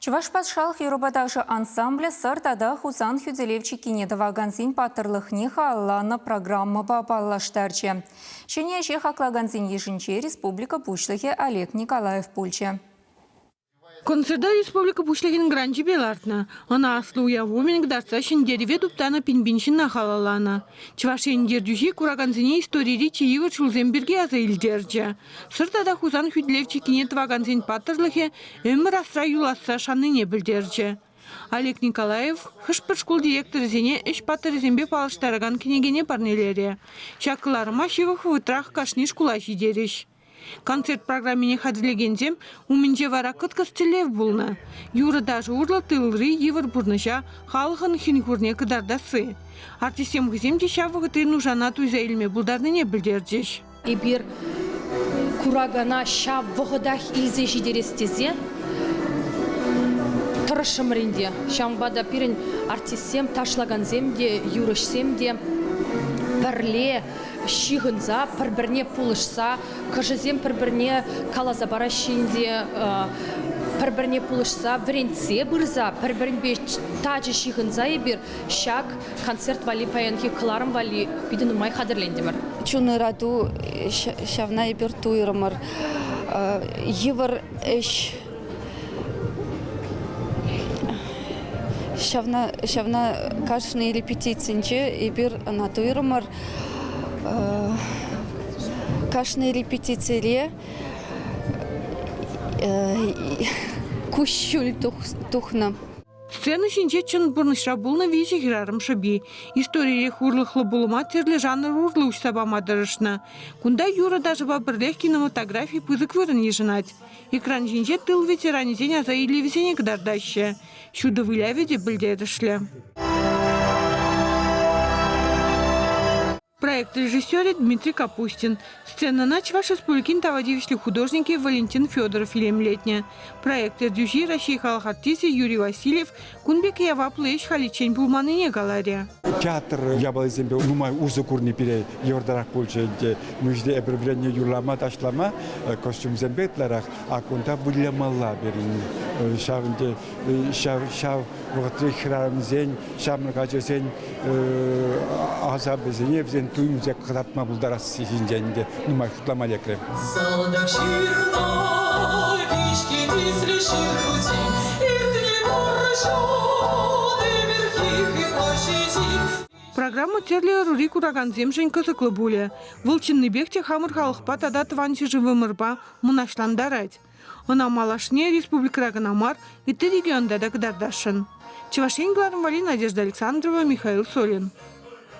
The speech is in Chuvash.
Чӑваш патшалӑх юрӑпа ташӑ ансамблӗ Сӑр тата Хусан хӳтӗлев чиккине тӑвакансен паттӑрлӑхне халалланӑ программӑпа паллаштарчӗ. Ҫӗнӗ ӗҫе хаклакансен йышӗнче республика Пуҫлӑхӗ Олег Николаев пулчӗ. Концерта республика Пуҫлӑхӗн гранчӗпе лартнӑ. Ӑна аслӑ уяв умӗн кӑтартса ҫӗнтерӗве туптанӑ пин-пин ҫынна халалланӑ. Чӑваш Ен ертӳҫи куракансене историри чи йывӑр ҫулсем пирки аса илтерчӗ. Сӑр тата Хусан хӳтӗлев чиккине тӑвакансен паттӑрлӑхӗ ӗмӗр асра юласса шаннине пӗлтерчӗ. Олег Николаев хӑш-пӗр шкул директорӗсене ӗҫ паттӑрӗсемпе паллаштаракан кӗнекене парнелерӗ. Ҫак кӑларӑма ҫывӑх вӑхӑтрах кашни шкула ҫитерӗҫ. Концерт программине хатӗрлекенсем умӗнче вара кӑткӑс тӗллев пулнӑ: юрӑ-ташӑ урлӑ тылри йывӑр пурнӑҫа, халӑхӑн хӗн-хурне кӑтартасси. Артистсем хӑйсем те ҫав вӑхӑтри нушана туйса илме пултарнине пӗлтерчӗҫ. Эпир куракана ҫав вӑхӑтах илсе ҫитерес тесе тӑрӑшрӑмӑр ӗнтӗ. Ҫавӑнпа та пирӗн артистсем, ташлакансем те, юрӑҫсем те пӗрле ҫыхӑнса, пӗр-пӗрне пулӑшса, кӑшӗсем пӗр-пӗрне каласа параҫҫӗ ӗнтӗ, пӗр-пӗрне пулӑшса, вӗрентсе пырса, пӗр-пӗринпе тачӑ ҫыхӑнса эпир ҫак концерт валли, паянхи кӑларӑм валли питӗ нумай хатӗрлентӗмӗр. Чун ырату ҫавна эпир туйрӑмӑр. Йывӑр ӗҫ ҫавна, ҫавна кашни репетицинче эпир ӑна туйрӑмӑр. Кашни репетицире куҫҫуль тухнӑ. Сцена ҫинче чӑн пурнӑҫра пулнӑ виҫӗ хӗрарӑм шӑпи. Историре хурлӑхлӑ пулӑма тӗрлӗ жанр урлӑ уҫса пама тӑрӑшнӑ. Кунта юрӑ-ташӑпа пӗрлех кинематографи пысӑк вырӑн йышӑнать. Экран ҫинче тыл ветеранӗсен аса илӗвӗсене кӑтартаҫҫӗ. Ҫутӑ вылявӗ те пӗлтерӗшлӗ. Проект режиссерӗ Дмитрий Капустин. Сценӑна Чӑваш Республикин тава тивӗҫлӗ художникӗ Валентин Федоров илемлетнӗ. Проект ертӳҫи Раҫҫей халӑх артисчӗ Юрий Васильев кун пек яваплӑ ӗҫ халиччен пулманнине каларӗ. Театр япалисемпе нумай усӑ курни пире йывӑртарах пулчӗ ӗнтӗ. Мӗншӗн эпир вӗреннӗ юрлама, ташлама костюмсемпе ытларах, а кунта вылямалла пирӗн. Ҫав ӗнтӗ ҫав ҫав вӑхӑтри хӗрарӑмсен, ҫамрӑк ачасен асапӗсене вӗсен туйӑмсем кӑтартма пултарасси ҫинчен ӗнтӗ нумай шутлама лекрӗ. Салтак ҫырнӑ виҫки тислӗ ҫырусем иртнӗ вӑрҫӑ ӗмӗрхи хыпарҫисем. Программа тӗрлӗ ӑрури куракансемшӗн кӑсӑклӑ пулӗ. Вӑл чӑннипех те хамӑр халӑхпа тата тӑван ҫӗршывӑмӑрпа мӑнаҫлантарать. Ӑна малашне республикӑра кӑна мар, ытти регионта та кӑтартасшӑн. Чӑваш Ен кӑларӑм валли Надежда Александрова, Михаил Солин.